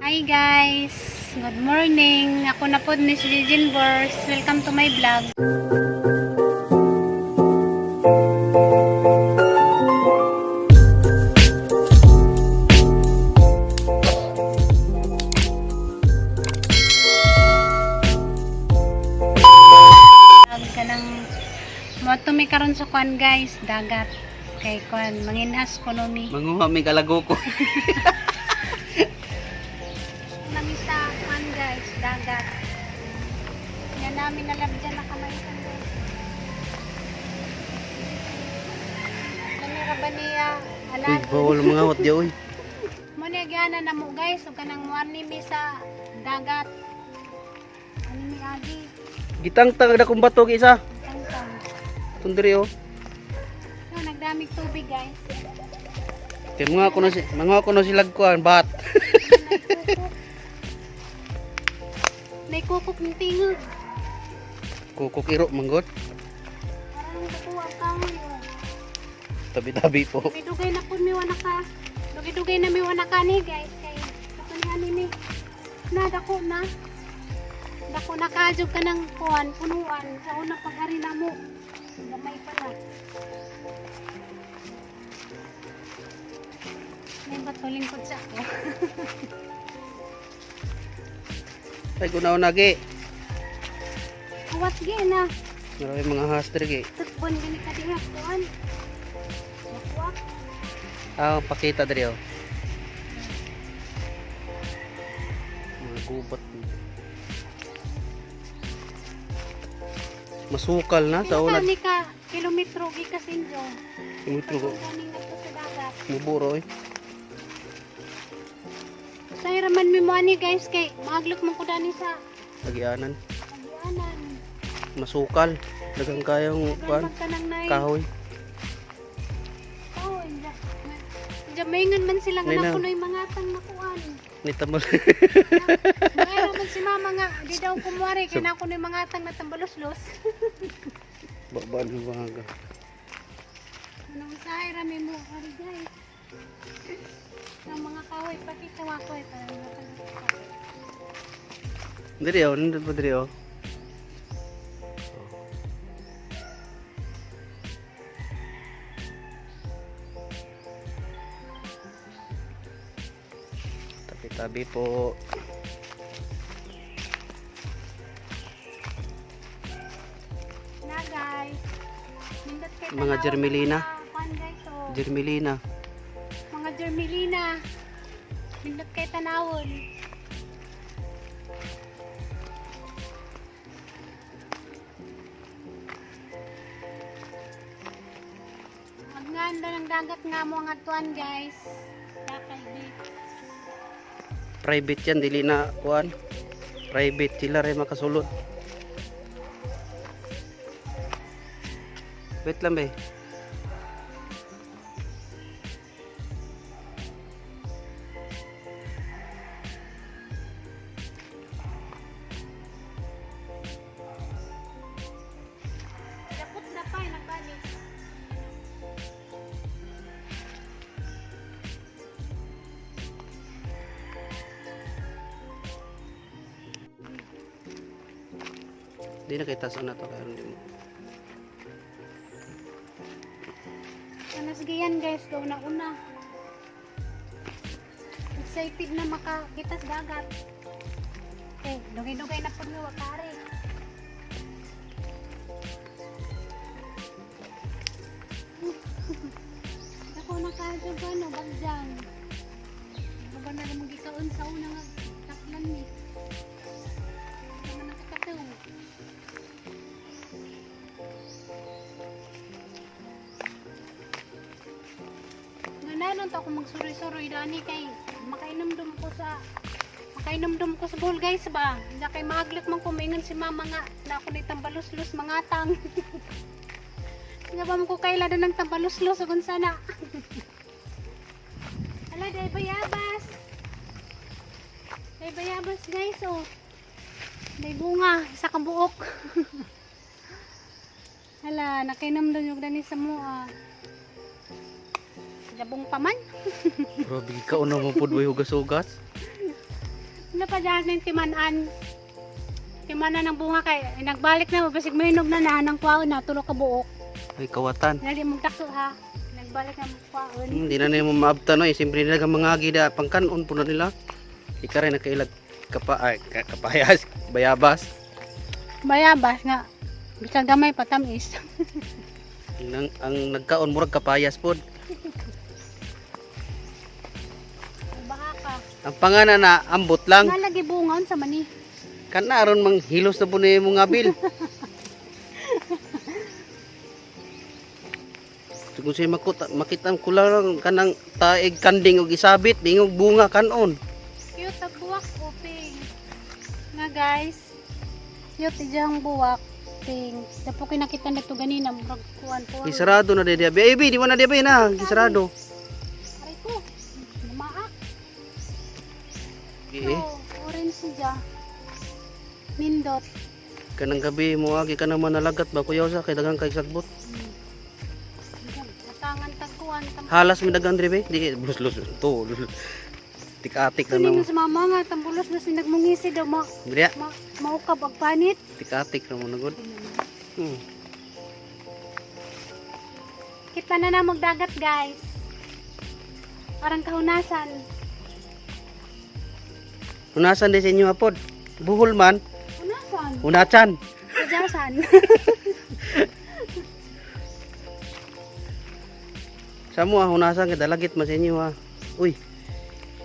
Hi guys! Good morning! Ako na po ni si Jean Bors. Welcome to my vlog. Ka ng mo mi karon sa kwan guys, dagat. Kay kwan, manginhas ko no mi. Manguha may kalago ko. Nami sa kwan guys, dagat. Yan namin nalabdyan na kamay kan guys. Kami ra ba niya Uy, alag. bawal mga hot di oy. Mo niya gyana na mo guys, ug kanang muarni mi sa dagat. Ani mi agi, Gitangtang na kong bato isa. tangtang. Tundri oh. No, nagdamig tubig guys. Kay mga ko na si mga ko na sila kuan bat. Naikukok ng tingog. Kukok iro manggot. Parang kukuha ang kahoy oh. Tabi-tabi po. Dugay-dugay na po mi wala ka. Dugay-dugay na mi wala ka ni guys kay kapanihan ni na dako na. Dako na kaadyo ka ng kuan punuan sa una pag-ari na mo. Gamay pa na. May bato lingkod sa ako. Ay gunaw na gi. Awat gi na. Marami mga hastre gi. Tutbon gani ka diha kuan. Wakwak. Ah, pakita diri oh. Mga gubat. Masukal na sa Pila una. ka ni ka kilometro gi ka sinjo. Kilometro ko. Ganing ngadto sa dagat. Muburo eh. Say raman mi mo ani guys kay maaglok man ko dani sa Agianan. agianan. Masukal. Dagang kayong kuan Kuan kanang nay. kahoy. Kahoy. Diya maingon man sila nga Nay na. nakunoy mga tang nakuan. Ni tambal. Mayroon man si mama nga di daw kumuari kay nakunoy mga tang natambalos-los. Babaan mo mga Anong usahay ra mi mo ari guys. Ang mga kahoy pati tawakoy para mga tang. Diri oh, nindot pa diri oh. Tabi-tabi po. Na guys. Nindot kay Mga tanawa sa Jermelina. mga kuan guys oh. Jermelina. Mga Jermelina. Nindot kay tanawon. Magnanda ng dagat nga mo ang atuan guys. Dakay Beach. Private yan, dili na kuan. Private sila rin makasulod. Wait lang be. Dapot na pa, nagbalik. Di na kita sa na to kaya hindi mo. Ano sige yan guys, daw na una. Excited na makakita sa dagat. Eh, dugay-dugay na pag nga wakari. Ako nakadyo ba no, bagjang. Ano ba na lang gikaon sa una nga taklan ni. Naman nakakataw. Gananon ta ako magsuroy-suroy dani kay makainomdom ko sa bowl guys ba. Diya kay maaglok man kumingon si mama nga na ako ni tambaluslos mga tang. Nga ba mo ko kaila na ng tambaluslos ug unsa na. Ala day bayabas. Day bayabas guys oh. Day bunga isa ka buok. Hala, nakainomdom yung dani sa mua. Labong pa man. Grabe ka una mo pud way hugas-hugas. Ano pa dyan ng timanan? Timanan ng bunga kay eh, nagbalik na basig mahinog na na ng kwaon na tulo ka buok. Ay, kawatan. Dali mong takso ha. Nagbalik na mong kwaon. Hindi na nila maabta no. Eh. Siyempre nila ang mga gida pangkanon po na nila. Ika rin nakailag kapa, ay, kapayas, bayabas. Bayabas nga. Bisag gamay patamis. Ang nagkaon murag kapayas pod. Baka ka. Ang pangana na ambot lang. Nga lagi bunga unsa man ni? Kana aron mang hilos na po na imong abil. Kung siya makuta, makita ko lang kanang taig kanding og isabit, dingog bunga kanon. Cute ang buwak o pink. Nga guys. Cute ijang buwak pink. Dapo kinakita na to ganina murag kuan po. Isarado na di abi. Ay, di mo na di abi na, isarado. Aray ko. Lumaak. Eh, Oh, orange siya. Nindot. Kanang gabi mo agi ka naman nalagat ba kuyaw sa kay daghang kay sagbot. Natangan tagkuan tam. Halas mi daghang diri be. Di lus lus to. Tik-atik na Kanino naman. sa mama nga tambulos na sinagmungisi daw ma, Diri ma maukab ang panit. tik-atik ra mo na gud. Kita na na magdagat guys. Parang kahunasan. Unasan di sa inyo hapod. Buhol man, Hunasan. unatsan. Kajasan. Sa mo ah, hunasan kay dalagit man sa inyo ha. Uy.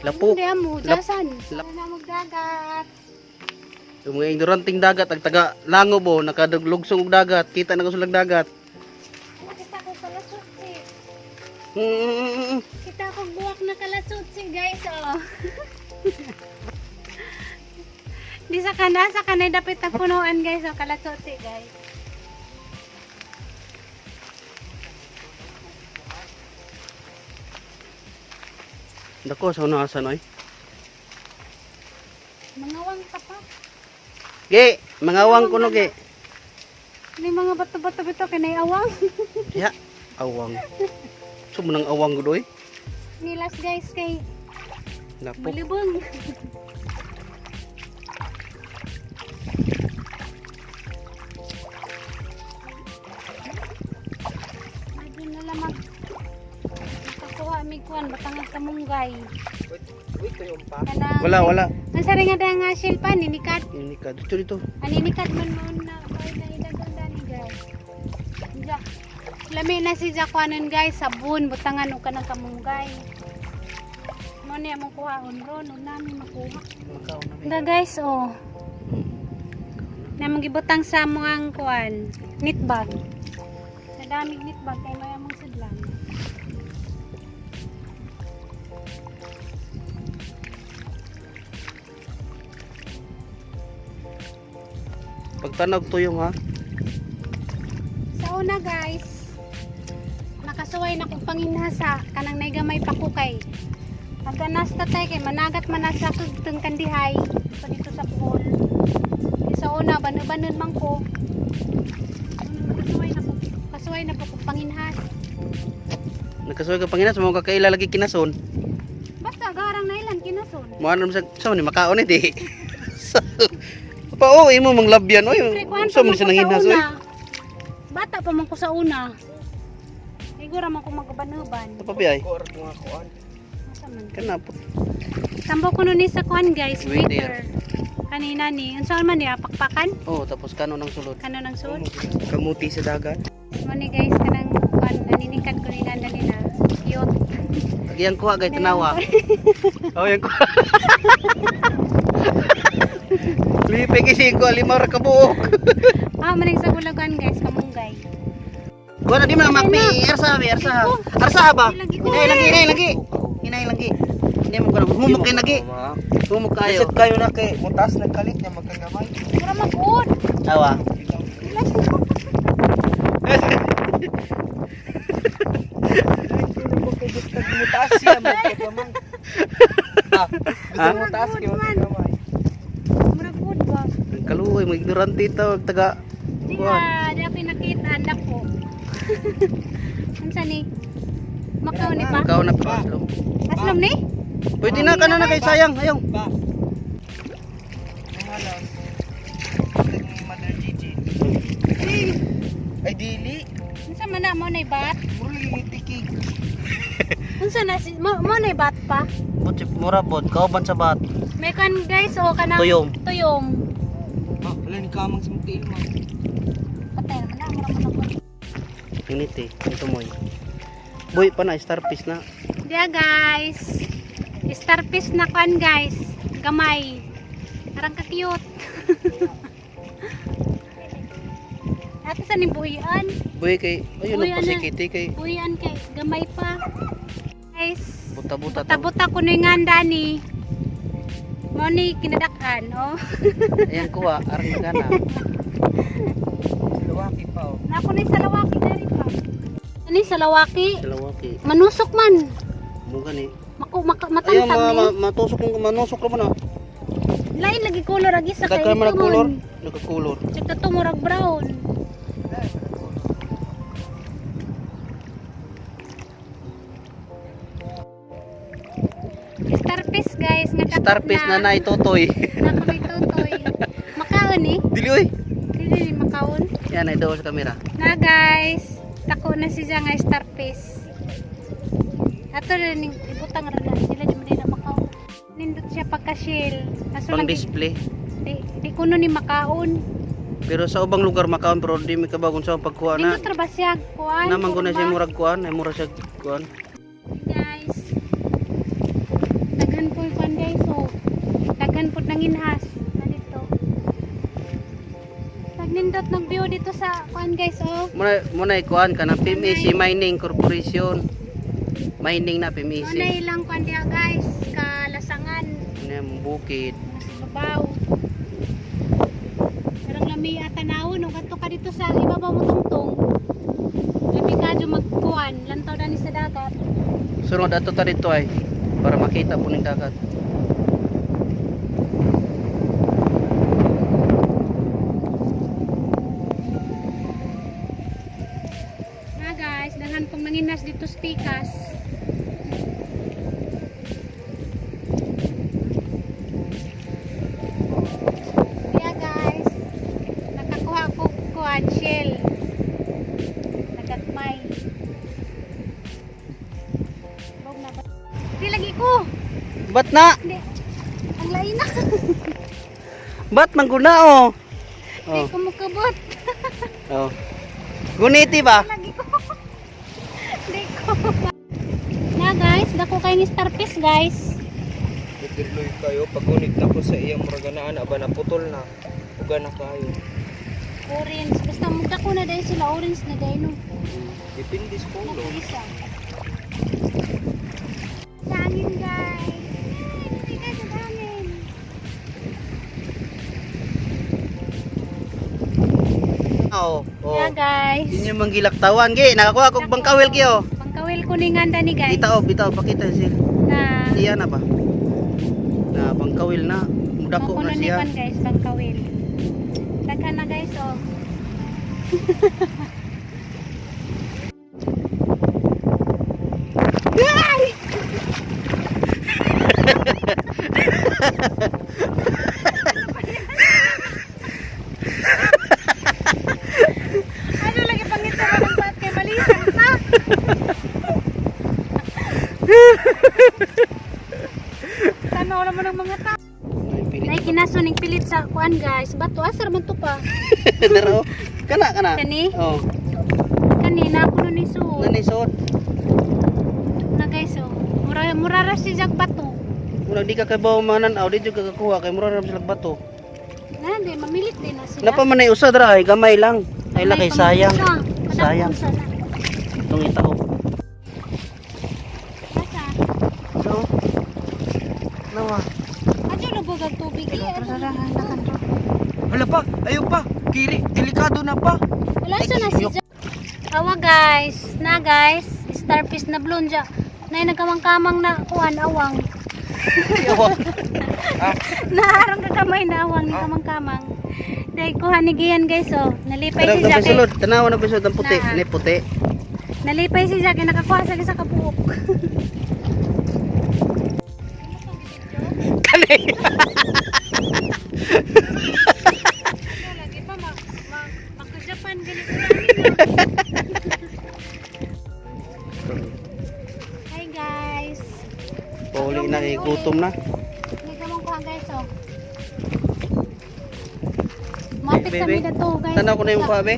Lapo. Hindi mo, jasan. Lap- Kita na magdagat. Yung mga ignoranting dagat ag taga lango bo nakaduglugsong og dagat, kita na ko sulag dagat. Nakita ko kalasutsi. Kita ko buwak na kalasutsi guys oh. Di sa kana, sa kanay dapit ang punuan guys oh, kalasutsi guys. Dako sa hunasan oy. Mangawang ka pa. Ge, mangawang kuno ge. May mga bato-bato bito kinay awang. Ya, awang. Sumunang awang gud oy. Nilas guys kay Lapok. malubong. Lagi na lamang nakakuha mi kuan batang kamunggay. Kanang Wala, wala. Ang sari nga da nga shell pa ninikat. Ini ka dito dito. Aninikat man mo na ay naidagan dani guys. Ja. Lami na si Jakuanon guys, sabon butangan og kanang kamunggay. Mo ni among kuhaon ron, ug nami makuha. Da guys oh. Namong gibutang sa among kuan, net bag. Nadamig net bag kay may among sudlan. Pagtanog tuyong ha. Sa una guys, nakasuway na kong panginhasa kanang naigamay pa ko kay pagka nasta tay kay managat man na sa kagteng kandihay pa dito sa pool. Di sa una banu-banon man ko. Nakasuway na ko, kasuway na po kong panginhas. Nakasuway ka panginas mo kakaila lagi kinason. Basta garang na ilan kinason. Mo ano sa sa ni makaon eh di. Pa oh, imo mang labyan oy. Siyempre, kuhan Sa pa man man siya ko sa nanghinas oy. una. Bata pa man ko sa una. Siguro man ko magabanuban. Pa bi ay. Asa man? Kana po. Tambo ko nun ni sa kuan guys, Waiter. waiter. Kanina ni, unsa man niya pakpakan? Oh, tapos kano ng sulod. Kano ng sud? Kamuti sa dagat. Mo ni guys kanang kuan naninikat ko ni nanda nila. Cute. Agiyang kuha gay tanawa. Oh, yang kuha. Lipe kasi ko lima ra ka buok. Ah, maning sa gulagan guys, kamunggay. Kuha na di man makpi arsa bi arsa. Arsa ba? Lagi ko. Hinay lagi, hinay lagi. Hinay lagi. Hindi mo kuno humok kay lagi. Humok kayo. Isip kayo na kay mutas nagkalit niya magkagamay. Mura mag-ud. Awa. Mutaas siya magkagamay. Ah, Ha? gusto mutaas kay magkagamay. Mura good ba? Ang kaluoy mo ignorante ito taga Di Kuan. ah, di ako nakita anak ko. Unsa ni? Makaw ni pa? Ikaw na pa. Aslom ni? Pwede na kana na kay sayang ayaw. Ba. halas. Tag ni Mother Gigi. Ay dili. Unsa man na mo na bat? Muro lagi tikig. Unsa na si mo, mo na bat pa? Bot mura bot, kauban sa bat. May kan guys o kanang Tuyom. Tuyom. Ah, wala ni kamang sa tiil man. Patay naman na mura man ako. Init eh, ito moy. Boy pa na starfish na. Diya guys. Starfish na kan guys. Gamay. Arang ka cute. Ate sa ni buhian. Boy kay ayun Boy, ang ano? pasikiti kay Buhian kay gamay pa. Guys. buta-buta to. Buta-buta ko na yung nganda ni. Mo ni kinadakan, oh. Ayan kuha, arang nagana. Lawaki pa oh. Nako na yung salawaki dari pa. Ano yung salawaki? Salawaki. Manusok man. Mo gani. Maku, maka, Ayun matantang ma, ni. ma, matusok mo manusok ra man ah. Lain lagi color agi sa kay Daghan man ito ang color, man. nagka-color. Tsaka to murag brown. Starfish guys, nga dakot Starfish na nay totoy. Nako may tutoy. Makaon eh. Dili oy. Dili ni makaon. Yan ay daw sa camera. Na guys, tako na siya nga starfish. Ato na ning ibutang ra na sila di man nila makaon. Nindot siya pagka shell. Kaso Pang lang di, display. di, di kuno ni makaon. Pero sa ubang lugar makaon pero di mi kabagon sa pagkuha na. Nindot ra ba siya kuan? Naman ko na siya Kurba? murag kuan, ay mura siya kuan. Guys. Daghan po yung kuan guys oh. Daghan po nang inhas na dito. Nagnindot ng view dito sa kuan guys oh. Muna muna kuan kana PMEC Mining Corporation. Mining na PMEC. Muna ilang kuan diha guys, kalasangan. Ano yung bukid. Mas babaw. Parang lami at tanaw no kadto ka dito sa ibabaw mo tungtong. Lami ka magkuan, lantaw dani sa dagat. Sunod ato ta dito ay para makita po ning dagat. Na guys, daghan pong nanginas dito sa pikas. Kaya guys, nakakuha ko kuan shell. Nagagmay. Bog na ba? Di lagi ko. Bat na! Hindi. Ang lain na. Bat mangguna oh. Hindi Oh. ko mukabot. Oh. Guniti ba? Lagi ko. Hindi ko. Na guys, dako kay ni starfish guys. Nagdirloy kayo pagunit na ko sa iya murag anaan aba naputol na. Uga na kayo. Orange. Basta magdako na dahil sila orange na dahil no. Depende sa Ano color. isa? Sa hangin guys. Ay, dito guys sa hangin. Oo. Oh. Yeah guys. Yun yung manggilaktawan gi. Nakakuha kog bangkawil gi oh. Pangkawil ko ni nganda ni guys. Bitaw, bitaw pakita sil. Na. Iya na ba? Na bangkawil na. Mudako Makuno na ni siya. kan guys, pangkawil. Daghan na guys oh. Ano lagi pangita ka ng bat kay malisang ta? Tanaw naman ang mga tao. Ay, pilit. Nay kinaso ning pilit sa kuan guys. Bato asar man to pa. Daro. Kana kana. Kani? Oh. Kani na kuno ni suod. Nanisod. Na guys oh. Mura mura ra si jag bato. Murag di ka kabaw manan aw di jud ka kakuha kay mura ra sila bato. Na di mamilit din na sila. Napa man ay usa dra ay gamay lang. Ay May laki sayang. pamilya. Sayang. Kadakon sana. Itong itao. Asa? So. Nawa. Adyo lubog ang tubig. Eh, ano? Hala pa, ayaw pa. Kiri, delikado na pa. Wala siya na si Jag. Awa guys, na guys, starfish na blonja. Nay nagkamang-kamang na kuan awang. Naarang kakamay na awang ni kamang-kamang. Dahil kuha ni Gian guys oh. Nalipay Tanaw si na Jack. sulod, tanaw na sulod ang puti, Naa. ni puti. Nalipay si Jack nakakuha sa isa ka buok. Kani. Ano, lagi pa ma ma maka-Japan ganito namin. Hi guys. Pauli na kay gutom na. Hindi ka mong kuha guys oh. Mapit Bebe, kami na to guys. Tanaw ko na yung kuha be.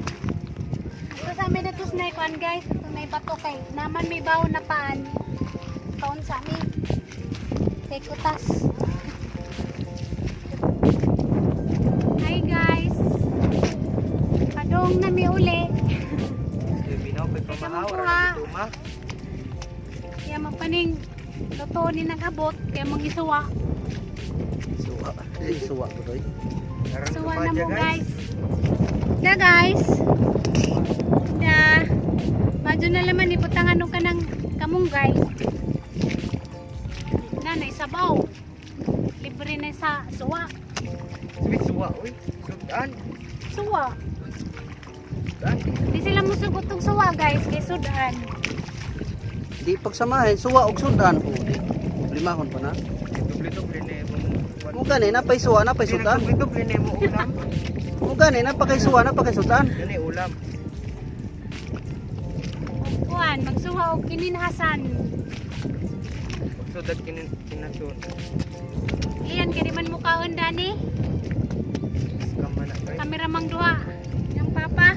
Ito sa amin na to snake one guys. Ito may bato kay. Naman may bawon na paan. Taon sa amin. Kay kutas. Hi guys. Padong na mi uli. Binaw kay Teka, pamahaw magkuha. ra gutuma. Kaya magpaning luto ni nag-abot. Kaya mag-isuwa. Suwa. Ay, suwa ko doy. Aran Suwa ka na pa mo dya, guys. Na guys. Na. Badyo na laman ibutangan ka ng kamunggay. Na naisabaw. Libre na sa suwa. Sweet suwa oy. Sudan. Suwa. Sudan. Di sila musugot tong suwa guys kay sudan. Di pagsamahin suwa og sudan. Oh, di. Problemahon pa na. Doble-doble na imong Mo gani napay suwa napay sudan. Doble-doble na imong ulam. Mo gani napakay suwa napakay sudan. Gani ulam. Ug kuan magsuwa og kininhasan. Sudan kinin kinasun. Iyan kay di man mukaon dani. Scam man na guys. Kamera mang duha. Yang papa.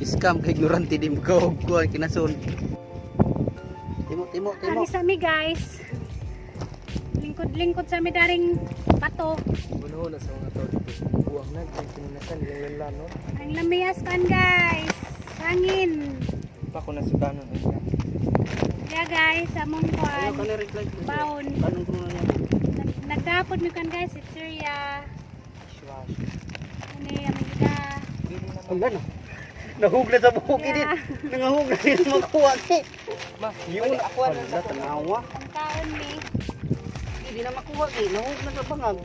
Scam kay ignorante di mo ka og kuha kinasun. Timo timo timo. Ani sa mi guys. Lingkod-lingkod sa mi daring bato. Buno na sa mga tao dito. Buwang na kay kininasan ilang lanlano. Ang lamiyas kan guys. Hangin. Pa ko na sudanon ay. Yeah guys, among Ayaw kuan. ka na reply. Baon. Anong kuno niya? Nagdapod mi kan guys, Syria. Swash. Ani among ida. Dili na Ang gano. Nahugla sa buhok Yeah. ini. Nangahugla din makuha ni. Ma, Yun ako na Wala, tanawa. Ang kaon ni. Hindi na makuha ni. Nahugla sa bangag.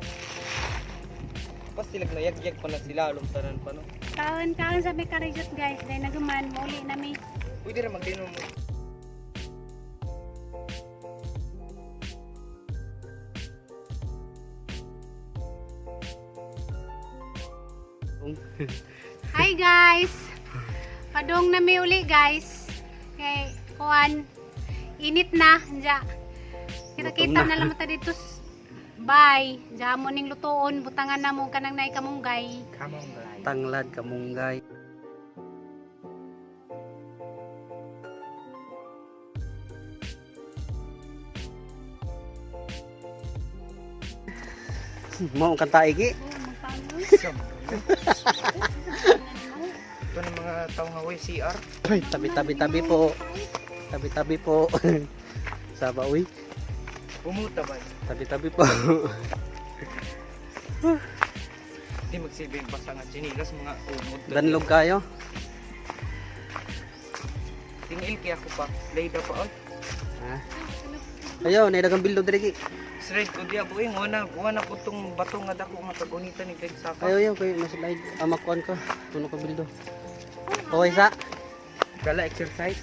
Pas sila nayagyag pa na sila alom tanan pa no. Kaon kaon sa mi karejot guys, dahil naguman muli na mi. Uy, dira magdinom mo. Hi guys. Padong na mi uli guys. Kay kuan init na dya. Kita-kita Gutom na. na lang ta dito. Bye. Dya mo ning lutoon, butangan na mo kanang nay kamunggay. Come on guys. Tanglad kamunggay. Mo ang kanta iki. Oh, magpaano? Ito ng mga tao nga way CR. Ay, tabi tabi tabi po. Tabi tabi po. Saba uy. Bumuta ba? Tabi tabi po. Di magsilbi yung basa nga chinilas mga umod. Danlog kayo. Tingil kaya ako pa. Layda pa oy. Ha? Ayo, naidagang bildo diri ki. Straight ko diya boy, ngwana ko tong bato nga dako nga pagunitan ni Greg Saka. Ayo ayo kay mas slide amakuan ka. Tuno ka bildo. Okay sa. Gala exercise.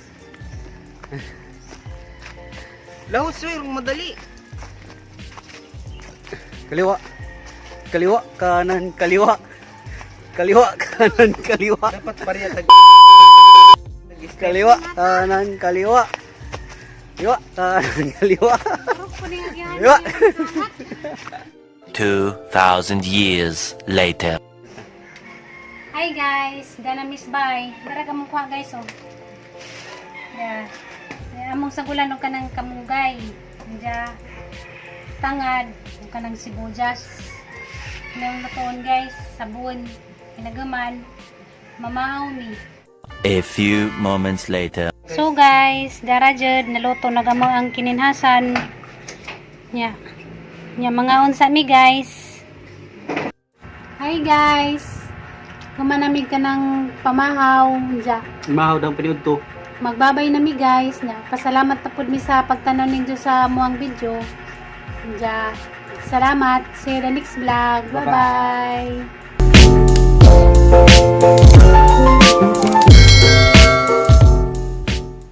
Lahos sir, madali. Kaliwa. Kaliwa, kanan, kaliwa. Kaliwa, kanan, kaliwa. Dapat pareha tag Kaliwa, kanan, kaliwa. Kaliwa, kanan, kaliwa. Barok po ni agihan. Kaliwa. 2,000 years later. Hi guys, dana miss bye. Dara ka mong kuha guys oh. Yeah. Yeah, among sagulan og kanang kamunggay. Diya tangad og kanang sibuyas. Nang lutoon guys, sabon, hinagaman, mamahaw mi. A few moments later. So guys, dara jud naluto na gamo ang kininhasan. Nya. Nya mga unsa mi guys. Hi guys. Kumanamig ka ng pamahaw. Diya. Mahaw daw piniud to. Magbabay na mi guys. Nya. Pasalamat na pud mi sa pagtanaw ninyo sa muang video. Diya. Salamat. See you the next vlog. Bye-bye.